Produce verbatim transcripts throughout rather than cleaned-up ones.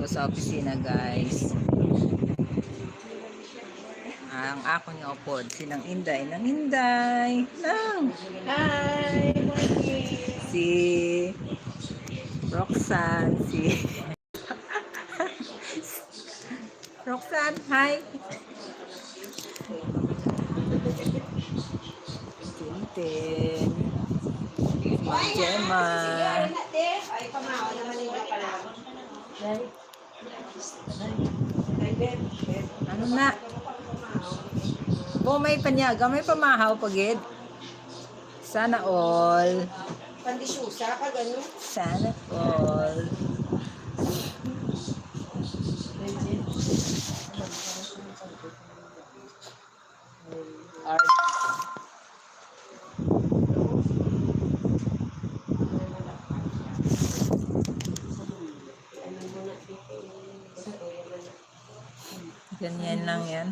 Sa opisina, guys. Ang akon nga upod, si Nang Inday. Nang Inday! Nang! Hi! Morning! Si Roxanne, si Roxanne, hi! Tintin. Si Gemma. Ay, pamahaw naman yung pala. Ano na? Kung may panyaga, may pamahaw pa gid. Sana all. Pandisusa, pag ano? Sana all. Art. Ganyan lang yan.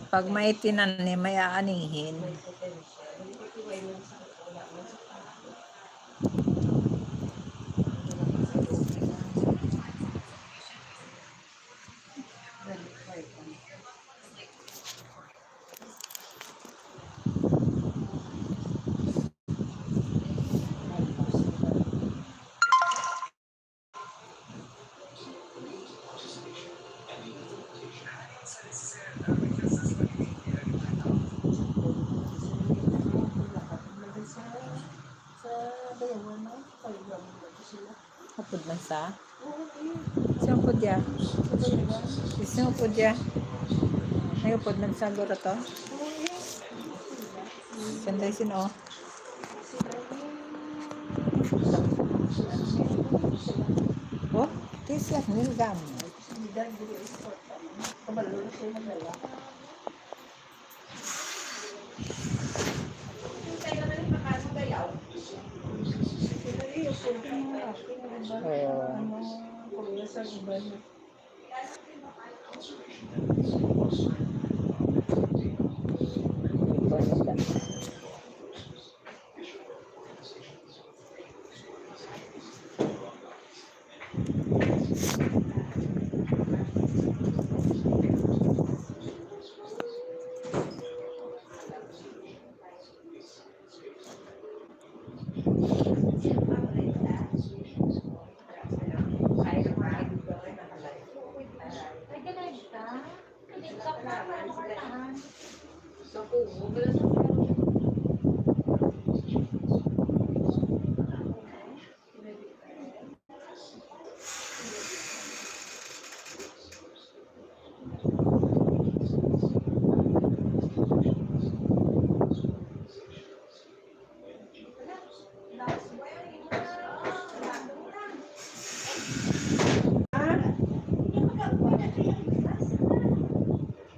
Pag may tinanim, may aanihin. Hapod man sa? Sino po diya? Sino po diya? Ay, upod man sa guro to? Sanday sino? Oh, this is Nilgam.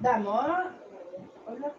Damo? Wala.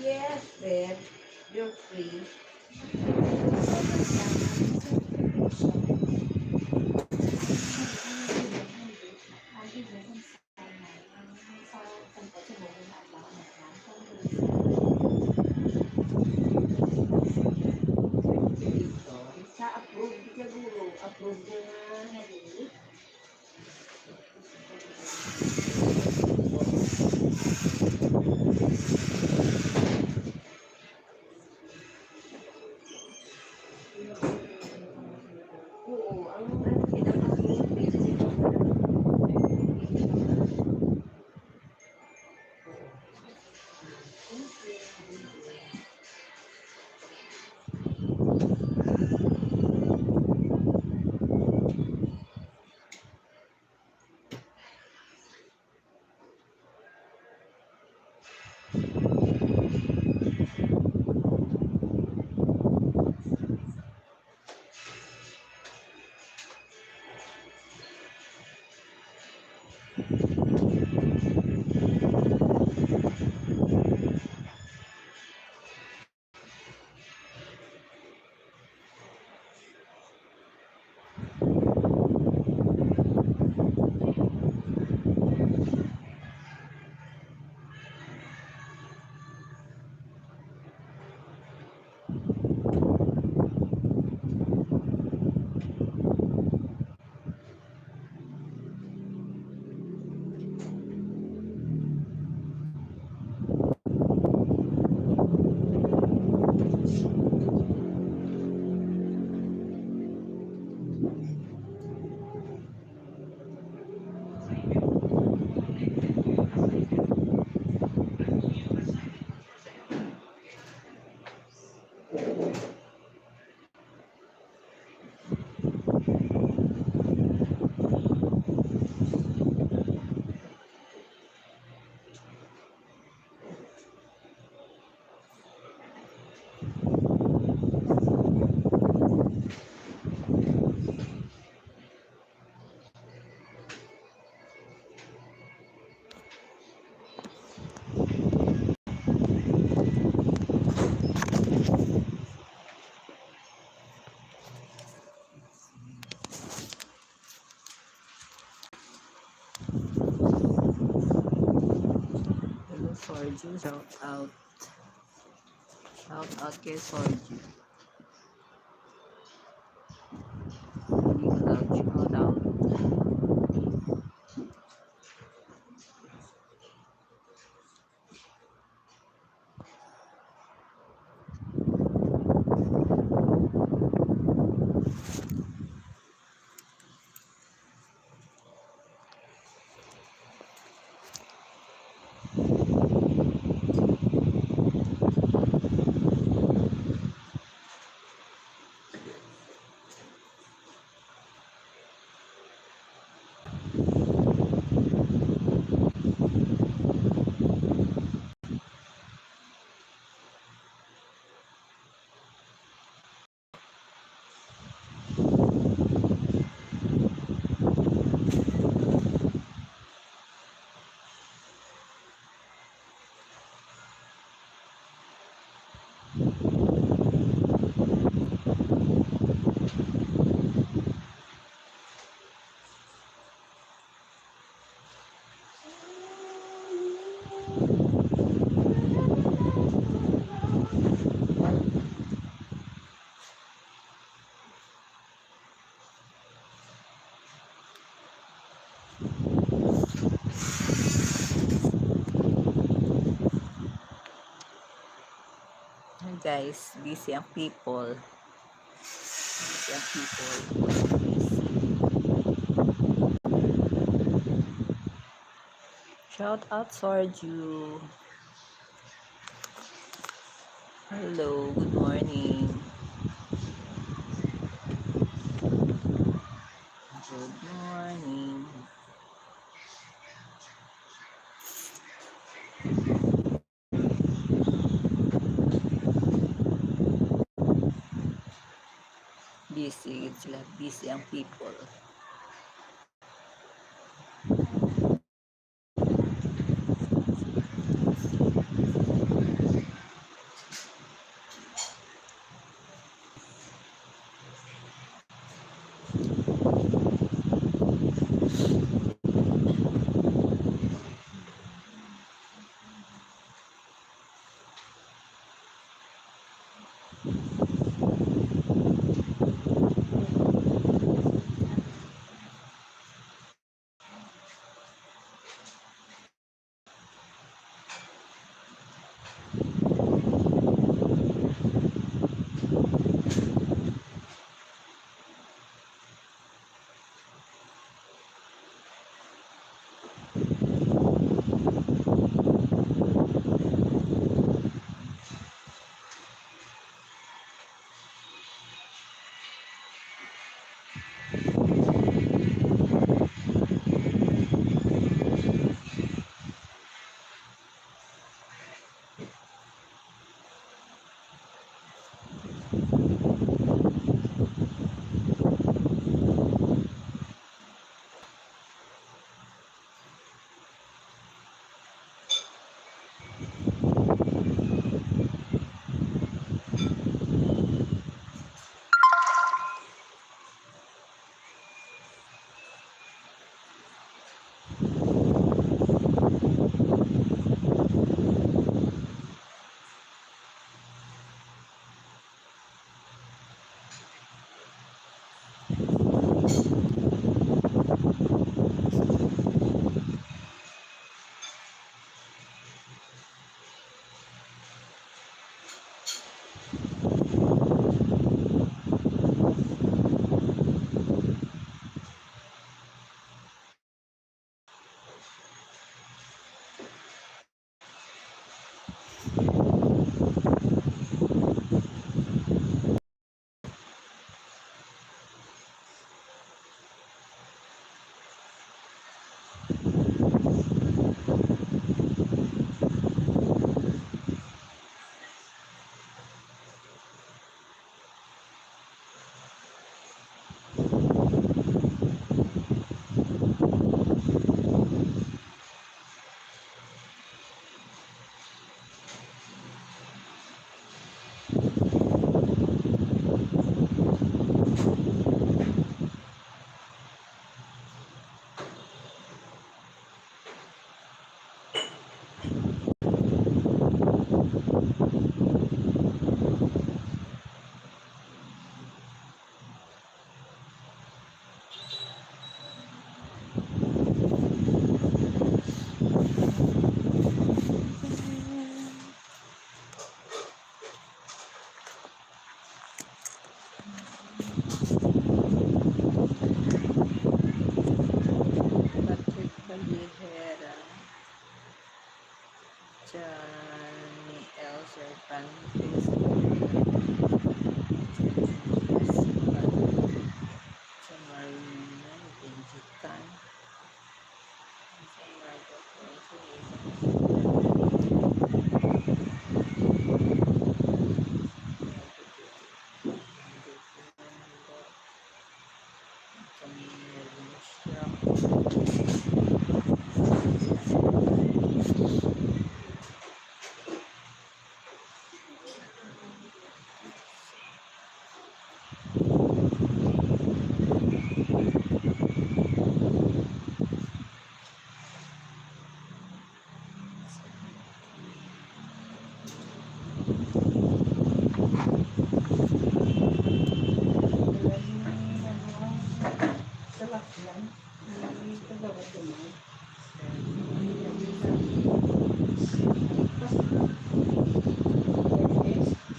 Yes, babe. You're free. Hello, Sorju. Shout out. Shout out kay Sorju. Shout out. Guys, busy ang people. Busy ang people. Busy. Shout out, Sorju. Hello, good morning. Good morning. Busy gid sila. Busy ang people. Patrick Balihera, Johnny L. Cervantes, Janice Jamarina, Benji Tan,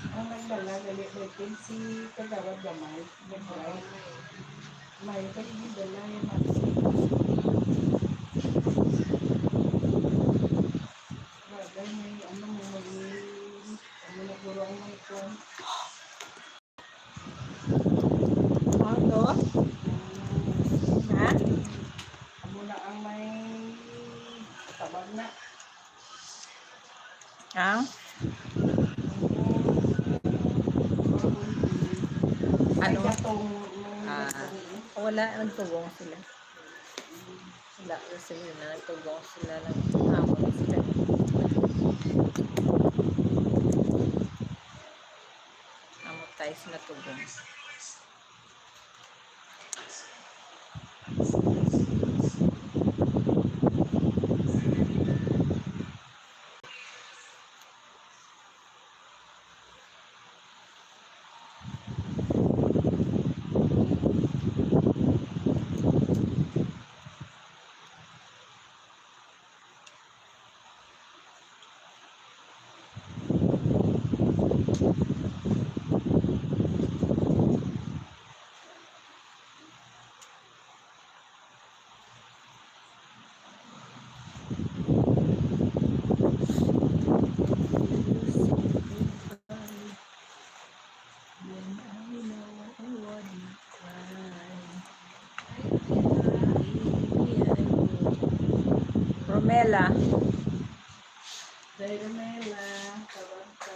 Ang nagdala gali, birthday si Kagawad Gamay. Gamay. May kay gidala yung mga. Bagay, may ano mo, may ano na guro ang mga kuwan. Ano to? Ha? Amo na ang may tabag na. Ang? Ano? Ay, gatong, may Ah, gatong, eh. Wala, nagtugong sila. Wala, kasi yun na, nagtugong sila, nag-amot sila. Amot tayo sila tugong. Romela. Day Romela, tawag ka.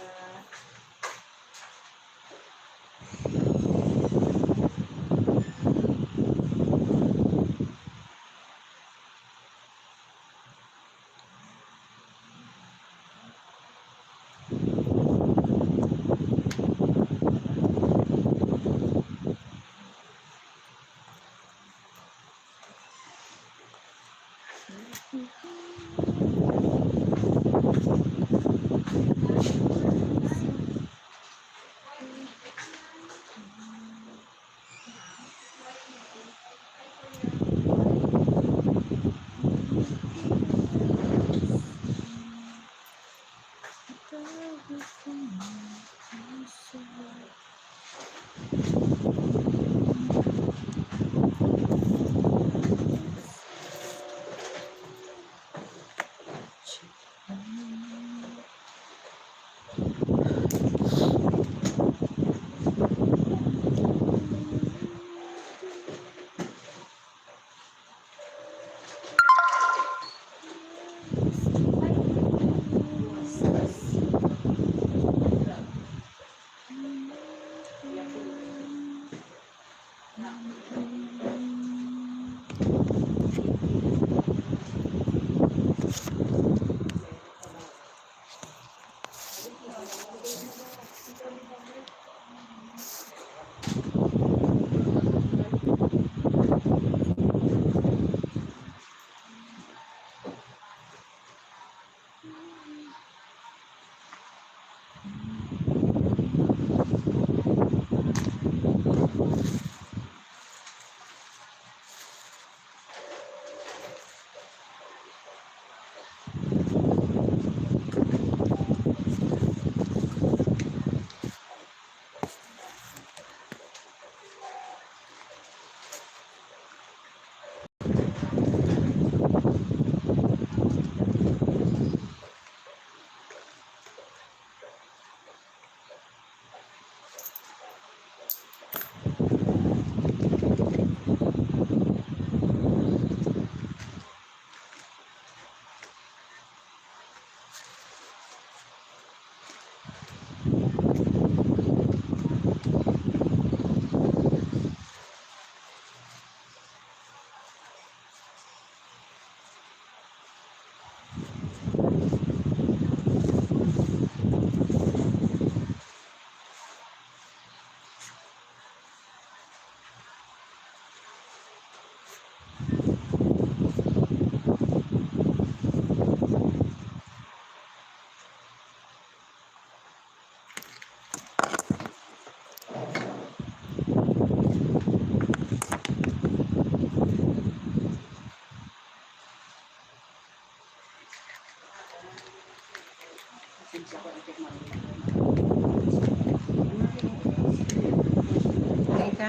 Teka.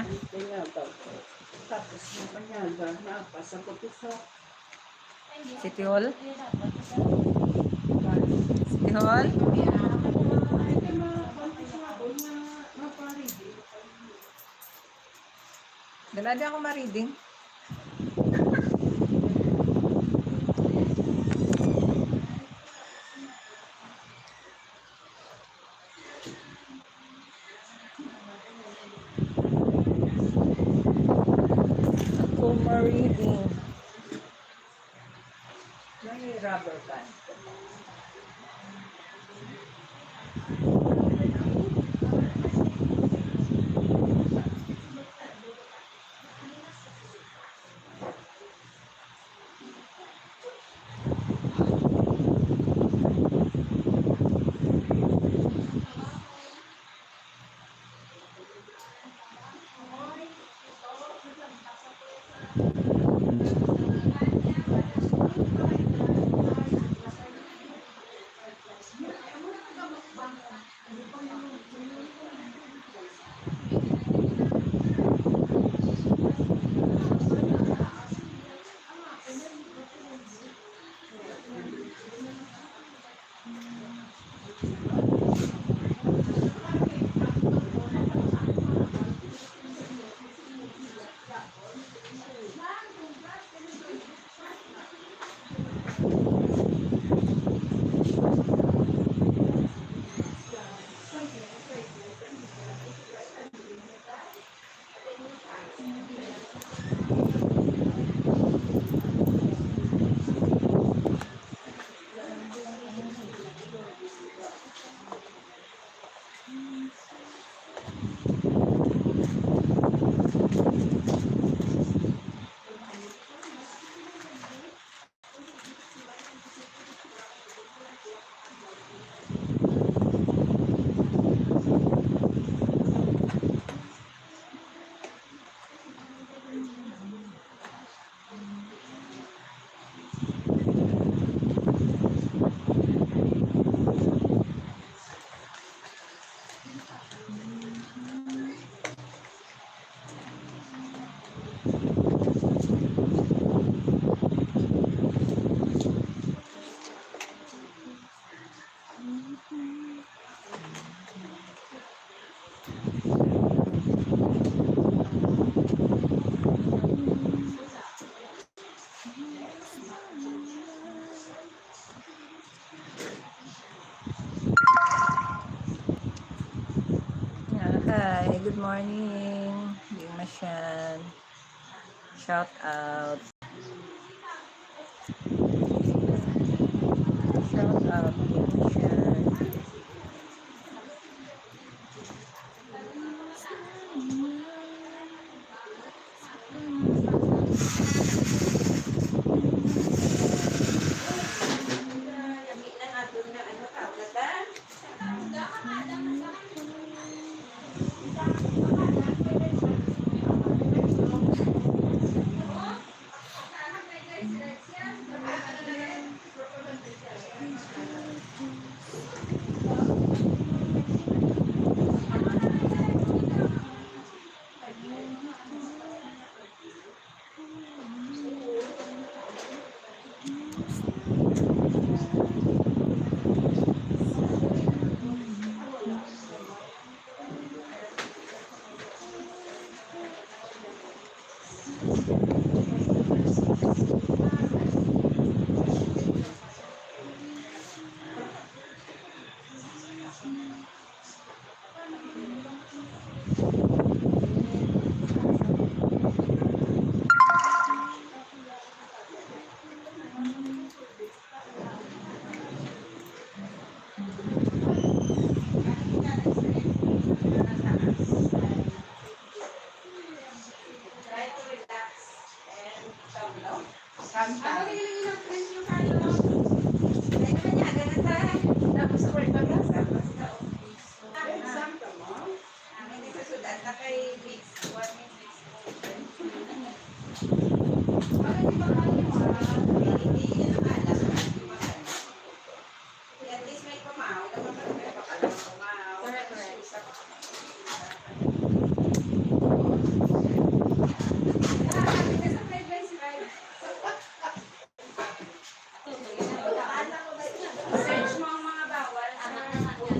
City Hall? City Hall? Dala di ako ma-reading. Ako ma-reading. May rubber band ko pa. Ah, hi, good morning. Di masyan. Shout out. Shout out. Di masyan. Try to relax and calm down. Calm down. Ako, hindi lang yung friend yung Carlo. Kaya naman niya, ganun tayo. Tapos sa work, mag-exam. Basta, okay. Exam ka mo? Ah, may nagsusulat na kay Miss, what is Miss Open? Bakit di ba kayo, ah, hindi, hindi yan ang alam. At least may pamahaw naman kami, may pakalang pamahaw. Correct, correct. Search mo ang mga bawal. Ano, nagkakita?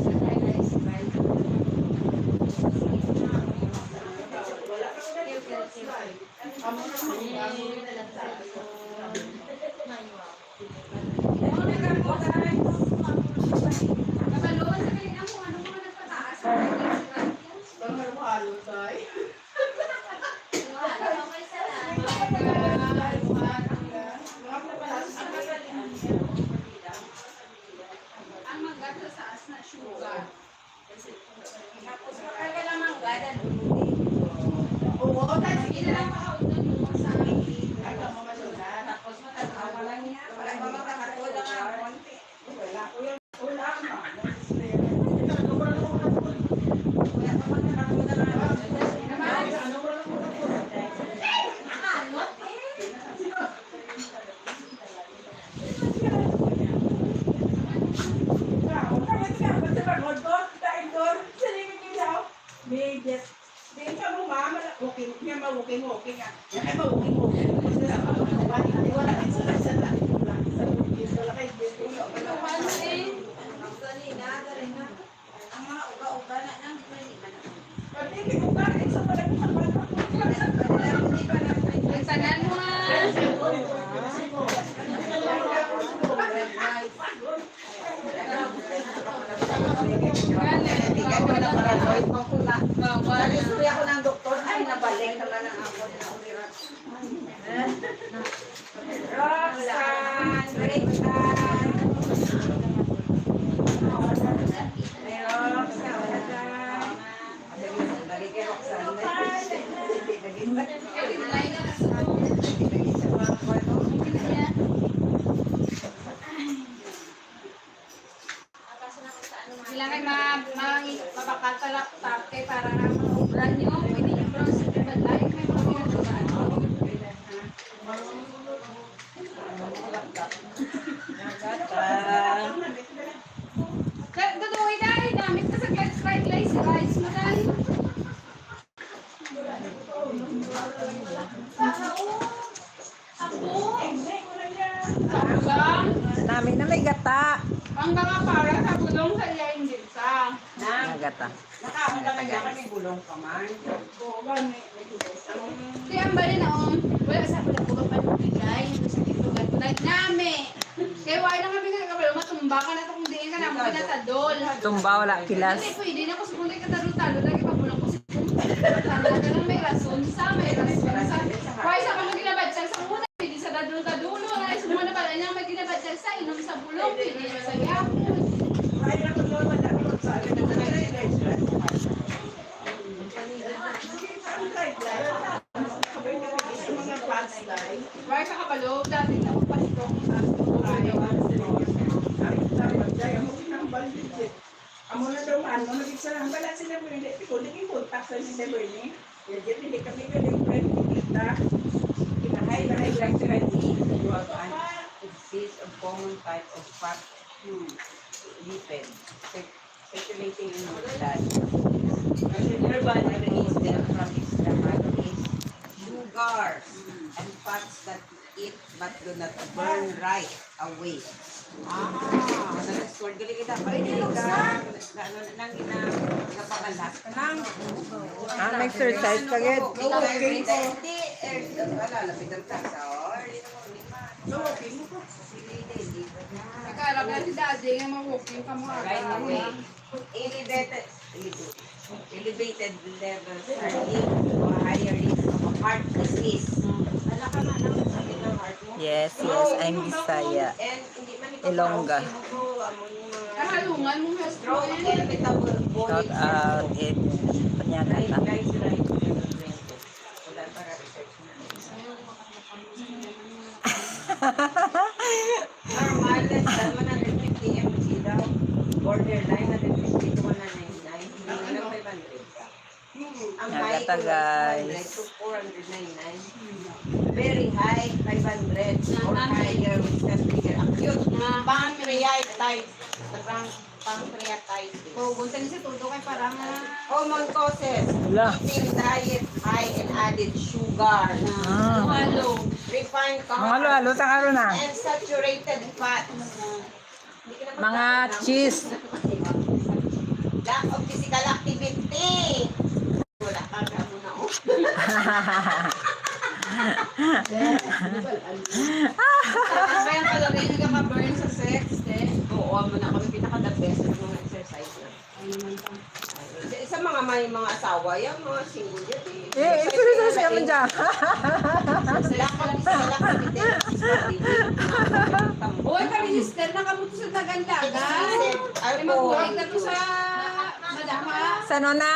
Kabalo sa kanila kung ano mga nagpataas. Bang halo-halo, tay. Ang mangga sa taas na sugar. Tapos, makal ka lang mangga, dan uluti. Oo, tas hindi na lang pakaunod mo sa akin. Ay, tama, masulat. Tapos, matatawa lang niya. Wala pa makakatulog ang konti. Wala ko yan. Wala, ma. Wala pa makakatulog ang konti. Ano, wala ko na po. Ano, eh? Ang mga uga-uga na lang, di pwede man. Pati may uga, eh, sa pala. Ang tanan mo, ah. Gani. Bawal. Sa istorya ko ng doktor, ay, nabalik naman ang ako. Roxanne, great time. May Roxanne, wala ka. Balik kay Roxanne. Kailangan ma-, ma-, mabakal pala parte para nga mga obra nyo, pwede nyo cross, di ba, like, may mga ginagawa. Ka-, tutuloy, dahil gamit ka sa rice, rice mo, dahil. Nami na may gata. Ang mga para sa bulong sa Kata. Nakaamo ka na niya, may bulong pa man. Oo, ba, may, may bulong. Di, ang bali na, um, wala sa ako na po, pagbigay, yung sa ito, nag-, nagnami. Kaya wala na kami nga, kabalo, matumba ka na itong diin ka na, mo pinatadol. Tumba, wala kilas. Hindi, pwede na ko, siguro, ikatadol-tadol, lagi pag bulong ko, siguro, talaga lang may rason sa, may rason sa. Why sa kamo ginabadsag sa una, pwede sa dadol-dadulo, na, siguro na pala niya, may ginabadsag sa inom sa bulong, pwede sa yapon. Wala sa kabalo, dati na magpasok ang taas ko tayo. Amo na daw, ano, naging sa lang, wala sila, Bernie. Ikaw, naging contact sa si Bernie. Hindi, hindi kami pwedeng friend, hindi kita. Kinahay, kinahay lang sila, di. You have an exist of common type of fat lipid cir-, circulating in your blood. Your body release them from its stomach is sugar and fats that eat but do not burn right away. Ah, sa Discord, gali kita, pwede lang sa, na, na, nang ina, napakalas ka lang. Ah, may exercise ka, gid. Ikaw, every day, hindi, eh, wala, lapitan ka sa, oh, early in the morning, ma. No, okay mo po. Sige, hindi, hindi. Nagkaarap na si Daddy nga mag-walking ka mo, right away. Elevated, elevated levels are linked to a higher risk of heart disease. Yes, yes, I'm Bisaya. Ilongga. Kahalungan mo nga stroke and metabolic. Shout out, Ed Panyana. Normal, less than one hundred fifty M G daw. Borderline, one hundred fifty to one ninety-nine. Hindi na lang five hundred. Ang high ko is two hundred to four hundred ninety-nine. Very high, five hundred or higher, which can trigger acute pancreatitis. Pancreatitis. Oh, gunta ni sa todo kay parang, ah, common causes. Wala. Eating diet high in added sugar. Ah. Halo-halo. Refined carbs. Mga halo-halo, ta karon na. And saturated fats. Mga cheese. Lack of physical activity. Wala ka, kamo na, oh. Kaya pala rin, nagkaka-burn sa sex, eh. Oo, amo na kami, pinaka-the best sa mga exercise na. Sa, sa mga may mga asawa, yung mga single yan, eh. Eh, exercise ka man dyan. Lack of physical activity. Uy, kami, sister, nakabuto sa dagan-dagan. Ay, magulit na to sa Madaha. Sa nona?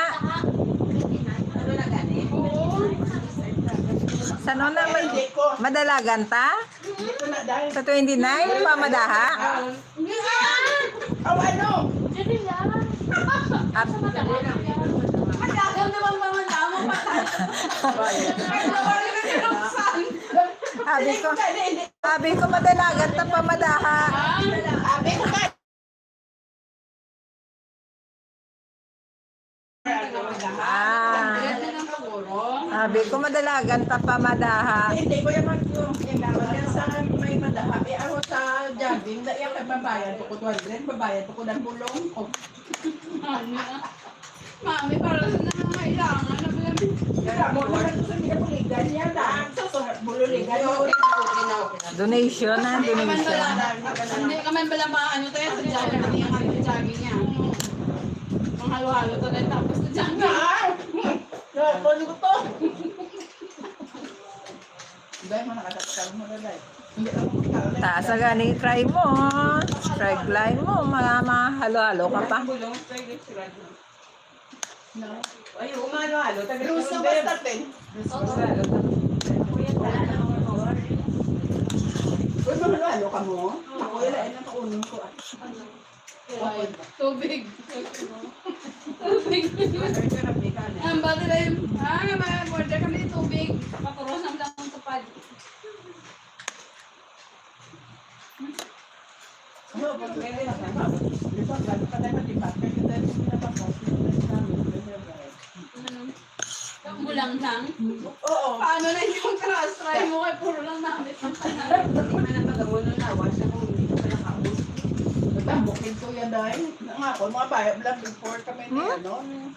Sa nona, mad-, madalagan ta? Sa twenty-nine, pa madaha? Aw, ano? Ap- Madagan na bang mga tama pa tayo? Sabi ko, sabi ko, madalagan ta pa madaha. Sabi ko, Ah. Sabi ko, madalagan ta pa madaha. Hindi, Kuya Mark, yung, yung dapat yan sa may madaha. Eh, ako sa jogging, dahil yung kababayan ko, two hundred, babayan ko ng bulong ko. Mami, para sa nangangailangan na pala. Kamo naman ko sa mga buligan niya, dahil sa, sa bululigan. Donation, ha? Donation. Hindi ka man pala maano tayo sa jogging, hindi ka man sa jogging niya. Ang halo-halo to na tapos na dyan. Ah! Halo ko to. Dahil mo nakasaktan mo na, dahil. Hindi ako magkakaroon. Taas na gani, try mo. Try, try mo. Mga, mga halo-halo ka pa. Ay, umano-halo. Taga Bruce na Bebe. Basta, Pen. Bruce, halo-halo. Uy, mahalo-halo ka mo? Ako, ila, ila, kaunong ko, ah. Tubig. Tubig. Ang bati na yun. Ah, nga mga order kami ng tubig. Pakuros ang dakong tupad. Ano, pag pwede na, ano, di ba, gano'n ka tayo, di ba? Pwede tayo, di ba, pag-, Ang bulanghang? Oo. Paano na yung cross try mo kay puro lang namit ang tanan? Hindi man ang pag-amo ng lawas, ako hindi ko pala kaon. Tambok Kuya Day, nga ako, mga bahay, vlog before kami ni Hmm? ano, ni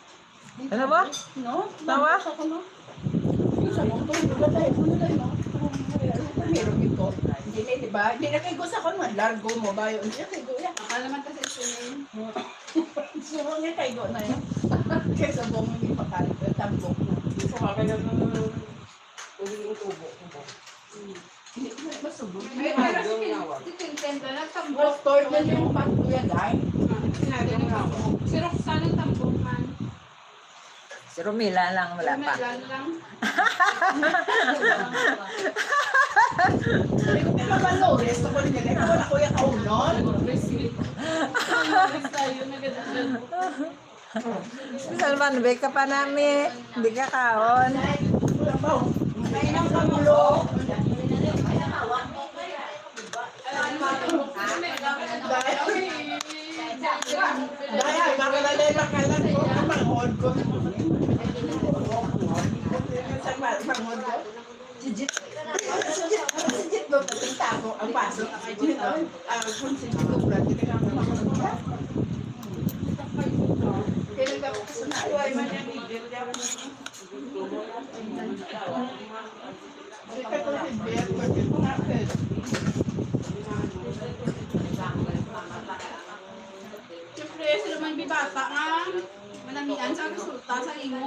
Ano ba? No? Tawa? Sa ano? Sa mong tuloy, wala tayo, wala tayo, no? Pero ito, hindi na, di ba? Hindi na kayo sa kung largo mo ba yun? Hindi na kayo, ya. Akala man kasi ito yun. Siguro nga kayo na yun. Kaya sa buong hindi makalit, tambok na. Gusto ka kaya ng uling tubo ko ba? Hindi ko na masubog. Ay, pero si Tin-, si Tintin na nagtambok. Pastor na yung patuya, guys. Ah, sinabi ng tambok. Si Roxanne ang tambok man. Si Romila lang, wala pa. Romila lang. Hindi ko pa malores, ako rin yan. Ikaw wala, Kuya Kaunon. Malores tayo, nagdadala. Salman, be ka pa nami. Hindi ka kaon. Daya, baka na dahil makalat ko, manghod ko. Manghod ko. Si Jit, si Jit, si Jit, doon, pati tago ang baso. Ang Jit, oh. Ah, kung si Jit, doon, pati ka, manghod ko. Kaya nagkakasunod. Ay, man yan, Miguel, di ako na. Siyempre, sila man bibata nga manamian sa resulta sa imo.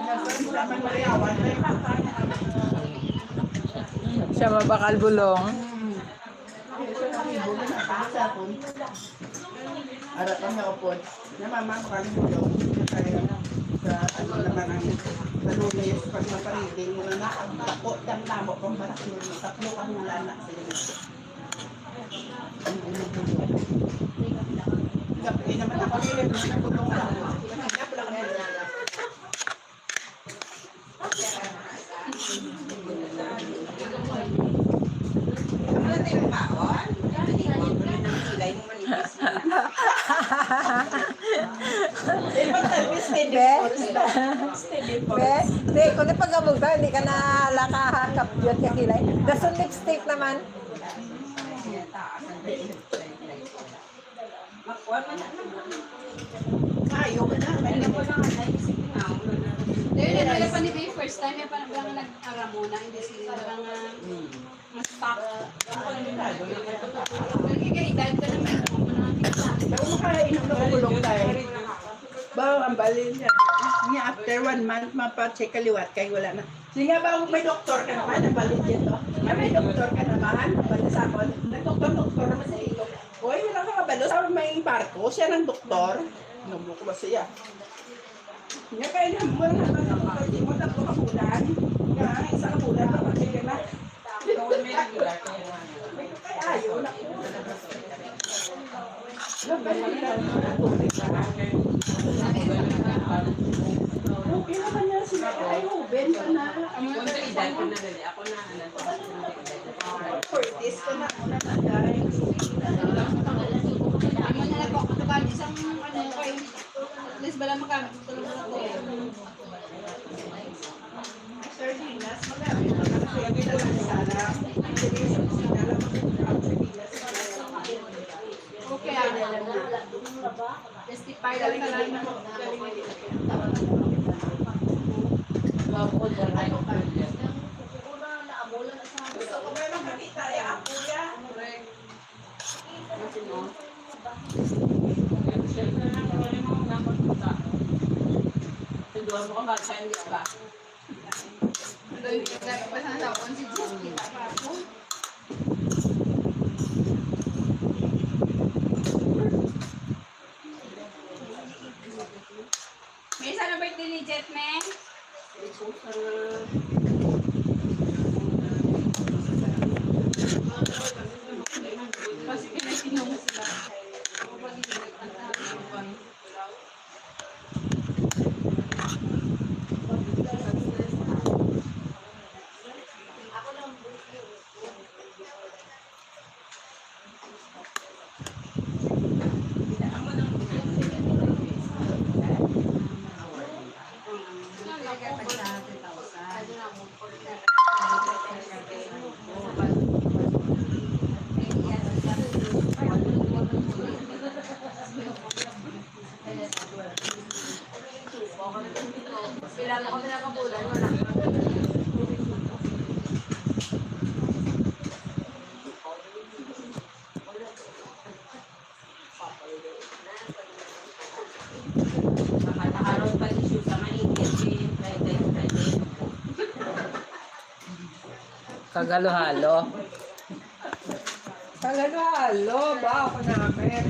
Siya mabakal bulong. Ara kami upod. Na mama, kami daw. Kaya sa ano naman ang sa Lunes, pag mapariling mo na, ang tako, ang tamo, pang basyon, tatlo ka mula na sa inyo. Gabi naman ako, nilip na nagulong lang. Kanya pala kami. Be? Be? Be, kung napagabog ka, hindi ka na lakahakap yun ka kilay. Dason lipstick naman. Makuha man na. Maayo man na. Maayo man na. Dahil ano, wala pa ni Bay, first time, yung parang, parang nag-aramona, hindi sila lang, ah, mas pa. Nagkikaedad ka naman, ano, mga kita. Pero makainom na kulong tayo. Ba, ang balin niya. Niya, after one month, mapacheck ka liwat, kay wala na. Sige ba, may doktor ka naman, ang balin dito. Ay, may doktor ka naman, bali sa akon. Nagdoktor-doktor naman sa ito. Oy, wala ka kabalo. Sa may barko, siya nang doktor. Nablo ko ba siya? Nga kayo na, mura na ba sa doktor? Di mo tatlo ka bulan. Nga, isa ka bulan, kapag sige na. Ay, ayaw na po. Okay naman na sila. Ay, open pa na. Ang mga Fortis ka na, una na, guys. Amo na lang po, kapag isang, ano, kay, at least, bala magamit ko lang ako. Sardinas, magamit ko lang. Kaya kita lang sana. Ang sardinas, ang sardinas. Okay, ano lang na. Testify lang na lang. Gusto ko may makakita, eh, ako yan. May isa na birthday ni Jet, men? Kasi kinainom sila. Kag halo-halo. Kag halo-halo ba? Ako na, Mer.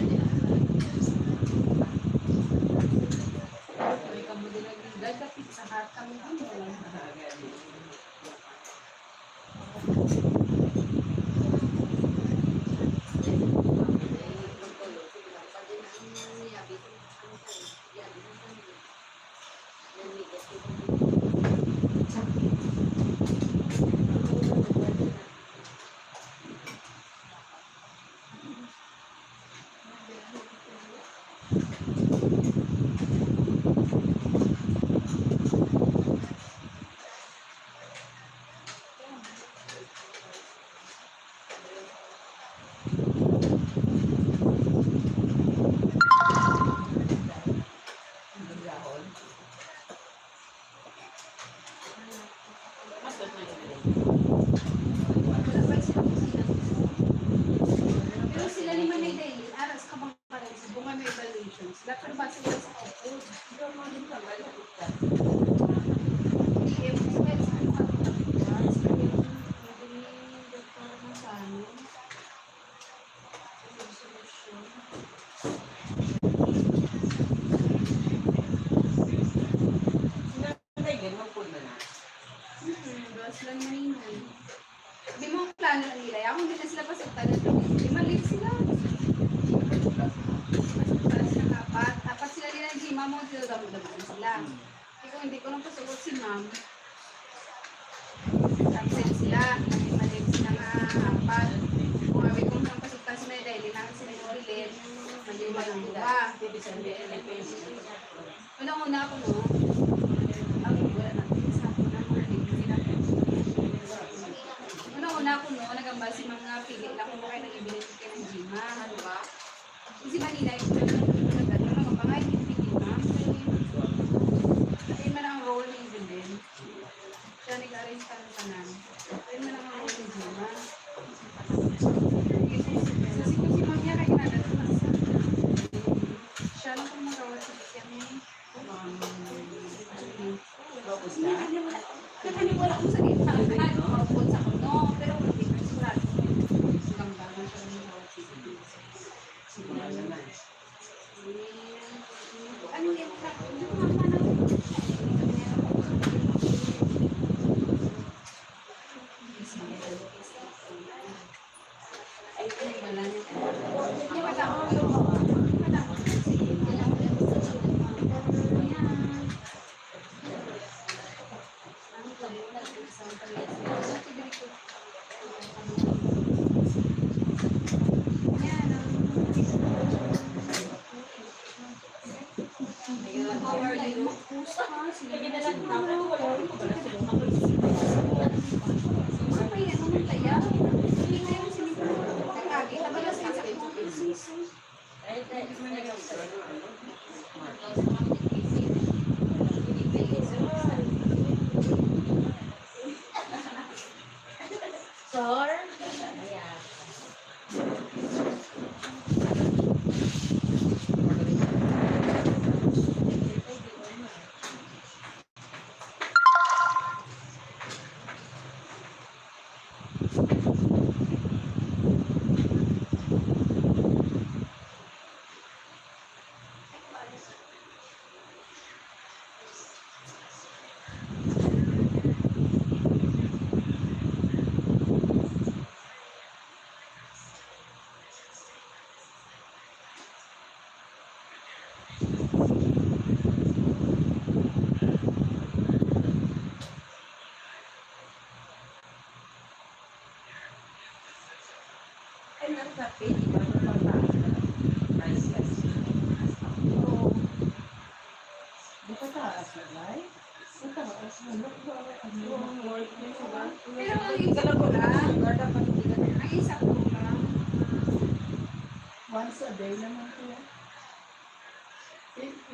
Pero sila ni Manay Daily, aras ka bang parang sa bunga may evaluation sila, pero base lang sa output. Hindi, eh, mas pwede sa mga kapatid, sa mga Doktor Manzano. Ay, ganun po na na. Hmm, dos lang na yun. Di mo ang plano nila. Ako, hindi na sila pasok talaga. Di malit sila. Pasok sila, apat. Apat sila nila, di mamo, sila damo-damo sila. Ikaw, hindi ko lang pasugot si ma'am. Absent sila. Mali sila nga apat. Kung abi kong nang pasugtan si Mary Daily, na si Mary Belen, mali man ang duha. Unang-una ako, no? Ang wala na. Sa ako na, mga hindi sila. Unang-una ako, no? Nagambal si mga pili lang kung kaya nag-ibigay kay ng Gima. Ano ba? Kasi Manila yung nagdadala ng mga pangalan, hindi, ma'am. Kaya man ang role ni Evelyn. Siya nag-arrange ka ng tanan. Kaya man ang role ni Gina. So, si, si Ma'am niya kaya nagdadala sa siya lang kung magawa sa kanya. Um, actually, kasi may kanya wala, may kanya wala akong sakit. Parang kahit maupod sa kuno, pero kung di ko sigurado, hanggang bago siya magawa sa kanya. Sigurado naman. Sir? Ayan. Ay, ang kape, di ba? Mababa. Nice kasi. Oo. Di ba taas na, Lai? Ang taas na, no? Pero ang isa ko lang, ang isa ko lang. Once a day naman to. Thank you.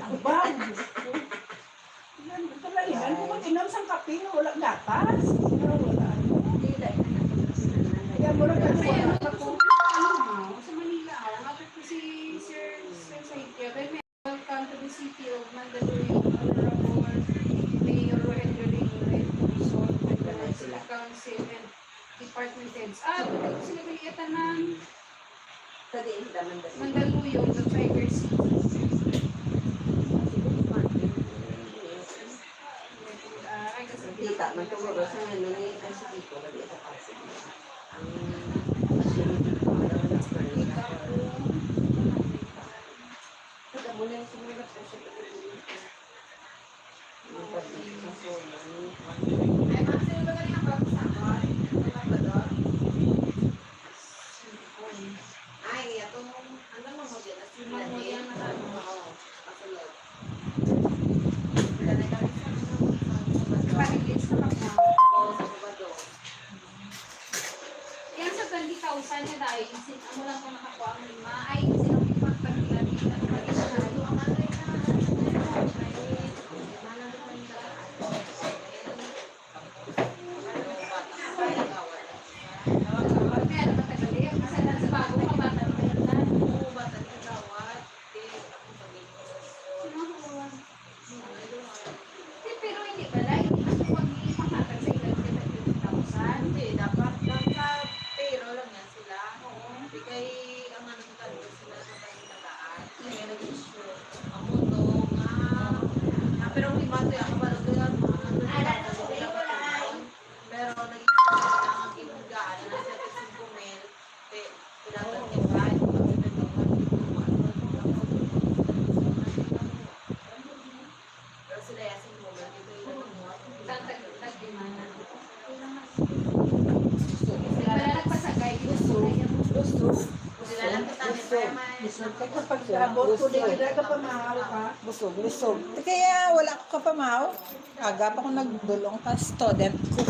Aba, Diyos ko. Yan, talaga, yan. Kung mag-inom sang kape nga wala gatas, wala, wala, ano. Kaya mura ka sa Manila, ah, ang hapit ko si Sir, Sir Saitya, kay may welcome to the city of Mandaluyong, Honorable Mayor Rogelio Ray Tuson, City Council, and department heads. Ah, pwede ko sila galiatan ng Sa diin sila Mandaluyong? Mandaluyong, the Tiger City. Ah, ay, kasi Kita man to, bro, sa ano ni, ay, sa Bicol, lagi sa Pasig. Ang, kita ko. Kita mo na yung sumulat sa siya. Ay, atong, ano mo mo dyan? As in, lagi? Oo, kasulod. Sila na kami sa, ano, sa, sa Sabado. Sa Sabado. Yang sa twenty thousand na dahil, sin-, amo lang ko nakakuha ang lima. Ay, sino ang ipagpagpila-pila? Ang additional. Kaya naman tagal eh. Kasi sa bago ka, bata pa yun na. Sino ang kuha? Di, pero hindi pala, hindi gusto ko magpakatag sa ilang seventy thousand. Hindi, dapat lang sa payroll lang yan sila. Oo. Di kay ang ano, sila sa panginataan. Kaya nag-issue. Ang mundo nga, ah, pero ang iba to, ang kabalo to yan, mga ano, Ala, nila, nasa nila, wala. Pero nag-issue sila ng ginhigaan na nasa singko mil. Pe-, kailangan niya ba? Pero sila yung asing mo, may ito yung ano mo. Sa tag-, tag-, di man. Sila na nagpasagay. Lusog. Lusog. Sila lang kita, may Lusog. Lusog. Kaya kapag abot ko, di kita kapamahaw ka. Busog, lusog. Kaya wala ko kapamahaw. Aga pa ko nagdulong ka student ko.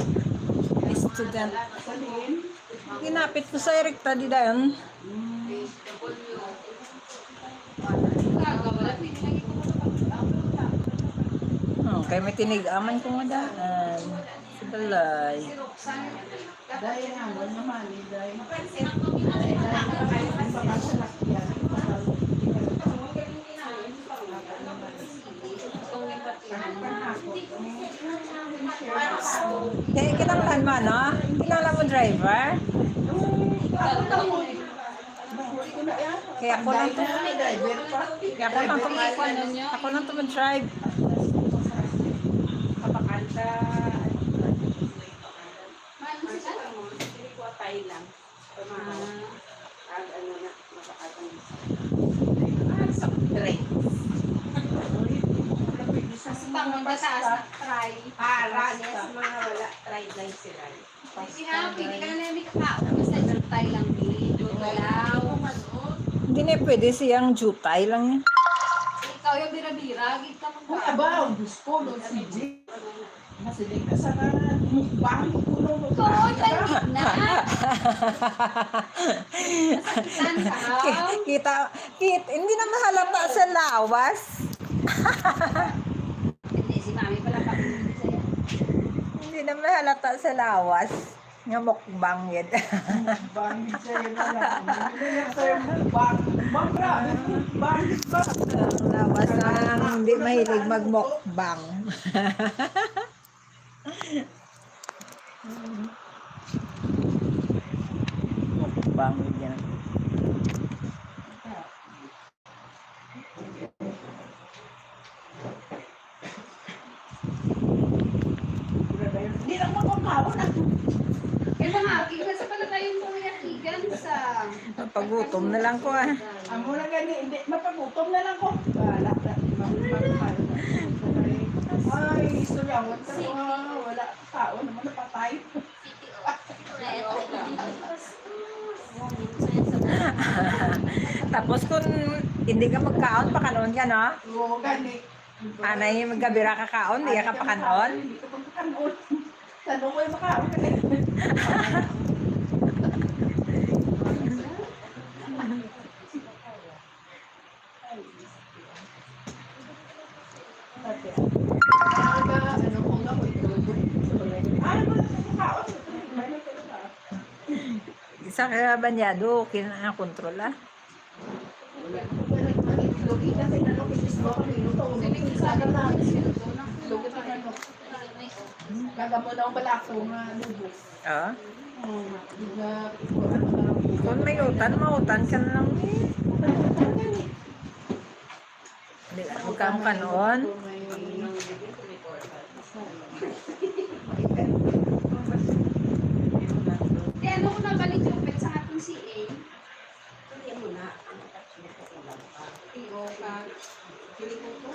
Student. Ginapit ko sa Erecta di dayon. Oh, kay may tinigaman ko nga daan. Sa balay. Dahil nga, wala naman, eh, dahil. Kaya kinahanglan mo, no? Kinahanglan mo driver? Kaya ako lang to, kaya ako lang to, ako lang to mag-drive. Kapakanta. Mano sila? Pamahaw. Ag ano na, makaatang. Ah, soft drinks. Sa mga mataas na try. Para sa mga wala, try lang sila. Hindi na, pwede ka na lang may kakao. Basta jutay lang, di. Jutay lang. Hindi na pwede siyang jutay lang. Ikaw yung bira-bira, gid ka mo. Uy, aba, ang Diyos ko, Lord, si G. Masiling ka sa mukbang, kuno mo. Oo, tangit na. Nasaktan ka, ha? Ki-, kita, kit-, hindi na mahalata sa lawas. Hindi, si Mami pala pa. Hindi na mahalata sa lawas. Nga mukbang yun. Mukbang, yun siya, yun na lang. Yun na lang, sir, mukbang. Mukbang, grabe, mukbang, mukbang. Lawas ang hindi mahilig magmukbang. Mukbang yan. Hindi lang mapamawon ako. Kaya nga, tignan sa pala tayo kung yakigan sa Mapagutom na lang ko, ah. Amo na gani, hindi, mapagutom na lang ko. Wala, wala, wala, wala. Ay, istorya, wala, wala, tao naman napatay. City of Red. Yan, minsan sa Tapos kung hindi ka magkaon, pakanon ka, no? Oo, gani. Anay, magkabira ka kaon, di ka pakanon. Hindi ka pagpakanon. Tanong mo yung makaon ka na. Isa ka banyado, okay na ang kontrol, ah. Kaya mo na ang balako nga lubos. Ah? Oo, nga, kung may utan, mautan ka na lang, eh. Di, huwag kang kanon. Di, ano ko na balik yung pet sa atong C A? Hindi mo na. Ano ka? Iyo ka. Dili ko to.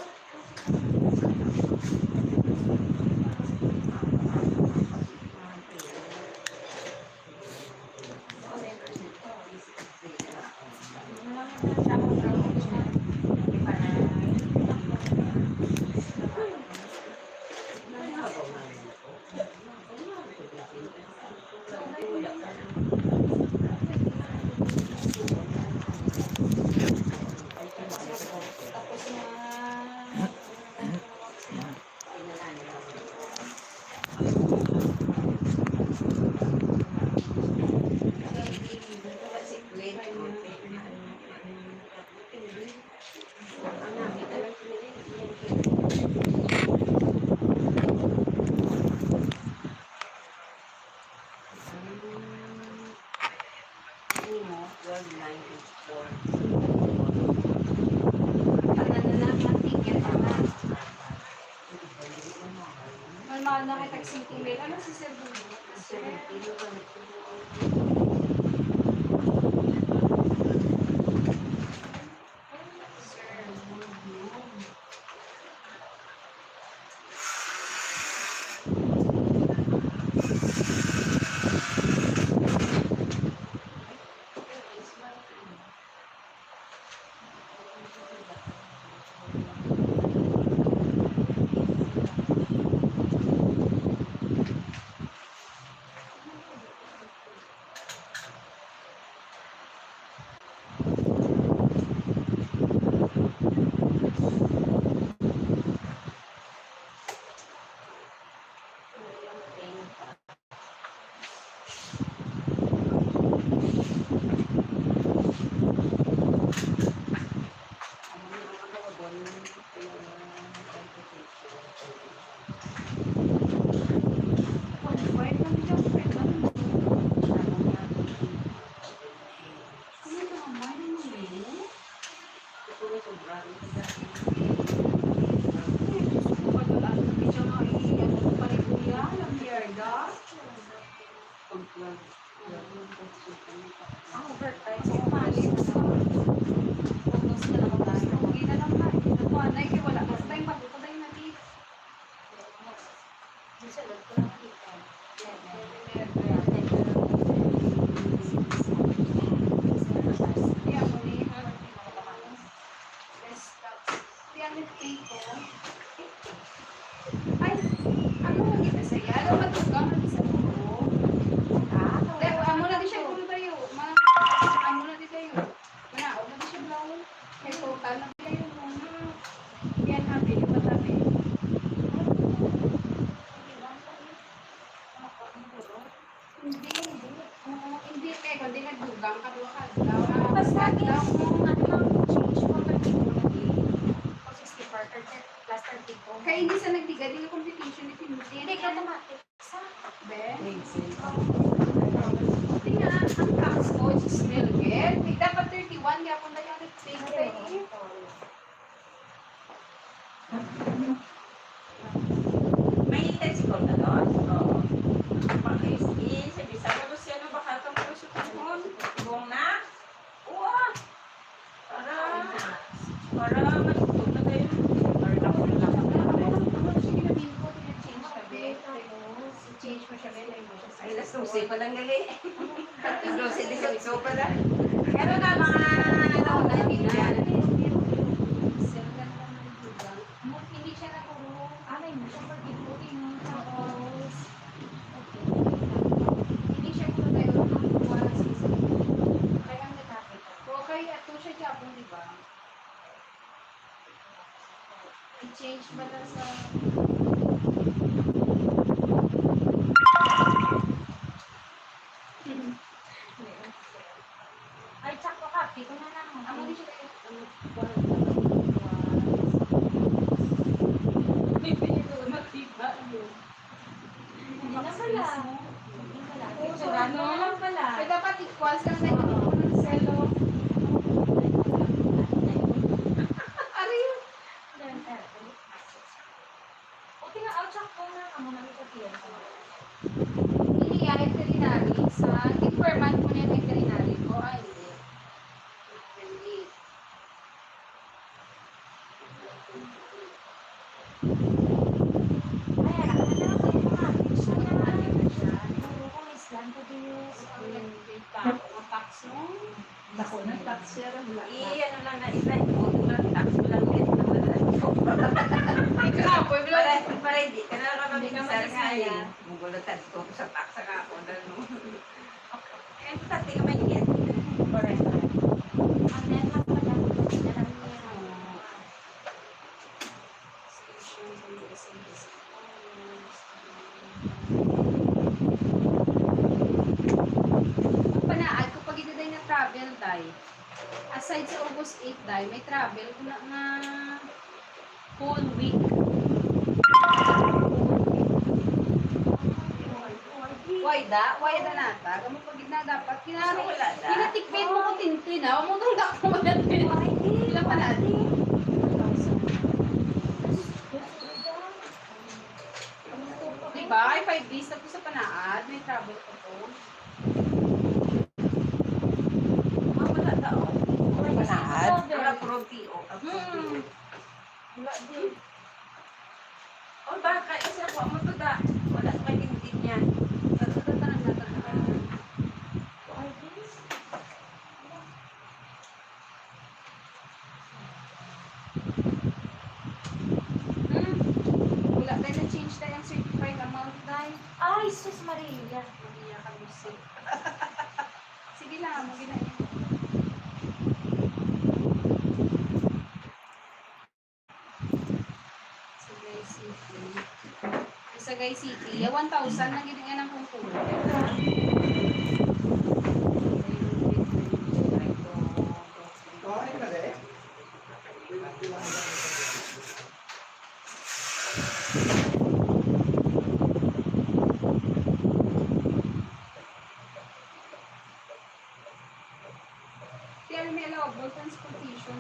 Normal na kita singko mil. Ano si Sir Bruno? Sir. Ang overtime. Ang mali. Tapos na lang tayo. Hindi na lang na. Ito po, anay, kay wala ka sa time, pag-, pag-, na, di. Di siya, wag ko lang makita. Yan, yan. Kaya mo ni, ha? Yes, that's, yan, it's eight, oh. Ay, ano lagi na siya? Ano, matugang lagi sa dulo? Ah, dahil, amo na di siya, ano tayo? Ma-, amo na di tayo. Manaog na di siya, bro. May total na kayo muna. Yan, ate, yung matabi. Hindi, hindi. Oo, hindi, kay kundi nagdugang ka, duha ka adlaw. Basta daw kung ano lang, change mo, pag di mo lagi. Pag sixty-four, thirty, plus thirty-two. Kay hindi sa nagdiga, di nga competition ni Timothy. Hindi, automatic. Sa, be? Hindi nga, ang tax ko, smell, girl. May dapat thirty-one, kaya kung na yung nag-take, eh. May tricycle ka doon? Oo. Pang-S D, sa Bisaya, Luciano, baka itong Luciano, Bong na? Uwa! Para, para matutog na kayo. Para ako lang. Ako lang, sige na din ko, change na, be. Change mo siya, be. Ay, alas dose pa lang gali. Alas dose, disotso pa lang. Pero na, Ay, ato siya gyapon, di ba? I-change ba na sa... Ay, tsaka ka, pito na lang. Amo ni siya. May pinito na tiba yun. Hindi na pala. Hindi pala. Oo, picture, ano, ano lang pala. Kaya dapat equal sa naging ng selo. Ari. Okay na, out siya po na amo na ito, Tia. Iya, veterinary, sa, confirman mo na yung veterinary ko, ay, hindi. Ay, anak, ano na kayo, mga picture na natin na siya. Puro ko, Miss Lan, pag yung, yung pa, yung tax mo. Dako na tax, sir, ang black. Eh, ano lang na, isa, ibuto lang, tax mo lang, left na wala. Ikaw, pwede lang. Para, para hindi ka na lang Hindi ka mag-isip nga, eh. Mugulatan ko sa tax nga ako, ano. Eh, importante nga may net. Correct, correct. Ang net lang pala, alam niya. Ang panaad ko pag ina day nga travel, day. Aside sa August eight, day, may travel ko na nga whole week. Why da? Why da nata? Kamo pag na dapat. Kina-, Gusto ko wala da. Kinatikpit mo ko tintoy na. Amo tong dako mo na tintoy. Ilang panaad? Di ba? Ay, five days na po sa panaad. May travel ko po. Ah, wala daw. Wala panaad. Wala, puro P O. Hmm. Wala din. Oh, baka isa ko mo to da. Wala sa kay Tintin yan. Sa to, tanan na, tanan na. Ay, this. Hmm. Wala tayo na-change tayo ang certified amount, day. Ay, sus Maria. Maria ka, Lucy. Sige lang, mo ginain. Sagay City. Sagay City. Ya, one thousand lang gid ang kumpul. Kaya may allowable transportation.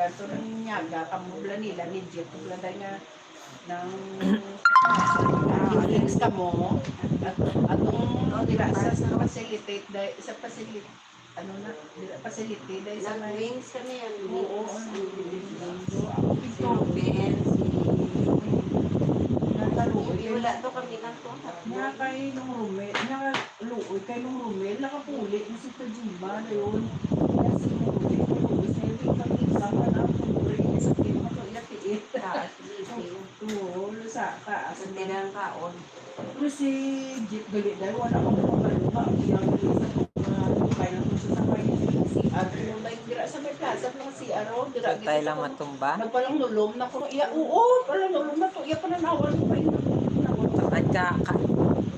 Ato nang nyaga, kamo bala nila, ni Jeff, bala day nga, nang, ah, drinks kamo, at, atong dira sa, sa facilitate, day, sa facility, ano na, dira, facility, day, sa may Nag-wings kami, ang Oo, wings. Ang wings. So, ako, Pero Ben, si Nataluoy, Bibi, wala to kami lang to. Nga kay nung Romel, nga luoy kay nung Romel, nakapuli na si Tajima na yun. Kasi nung Romel, nung Romel, sa yung pag-ibang na ang tungkol, sa kaya matuya tiit. Taas, Bibi. Oo, sa taas. Sa tinang kaon. Pero si Jeep gali dahil wala ko makabalo nga ang iyang sa mga lukay na to sa sakay. Si Art, yung may dira sa may plaza, mga C R O, dira Patay dito lang sa matumba. Nagpalang lulom na ko. Iya, oo, palang lulom na to. Iya, pananawan ko pa yun. At ka, ka,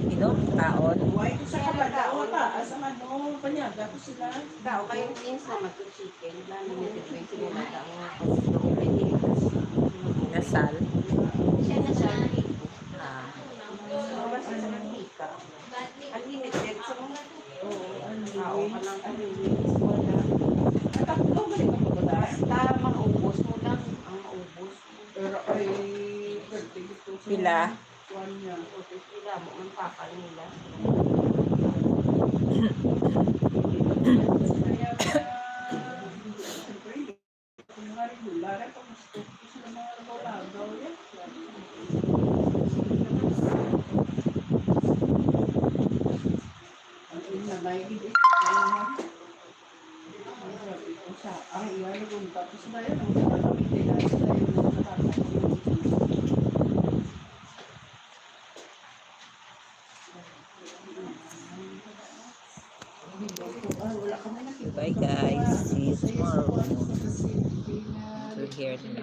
inom, kaon. Why ko sa kabalo, taas ang ano, panyaga ko sila. Tao kayo, wings naman to chicken. Lalo na dito yung sinulata ang mga kasi doon, may tigas. Nasal. Siya na siya. Ah. Ang basta sa mantika. Unlimited sa mga Oo, ang tao ka lang. Ang wings, wala. Ang tatlo, balik ako ba? Basta maubos mo lang ang maubos. Pero ay, birthday gusto ko. Pila? Kuwan niya. Pila mo ang papa nila. Kaya, siyempre, kung nga regular, ay pag-gusto ko sila mga lagaw-lagaw, yan. Ang inanay, gid, ito, ang iya, nag-unta, tapos na yan, ang mga kapitay na sila, yung mga kapatid. Bye, guys. See you tomorrow. We're here na.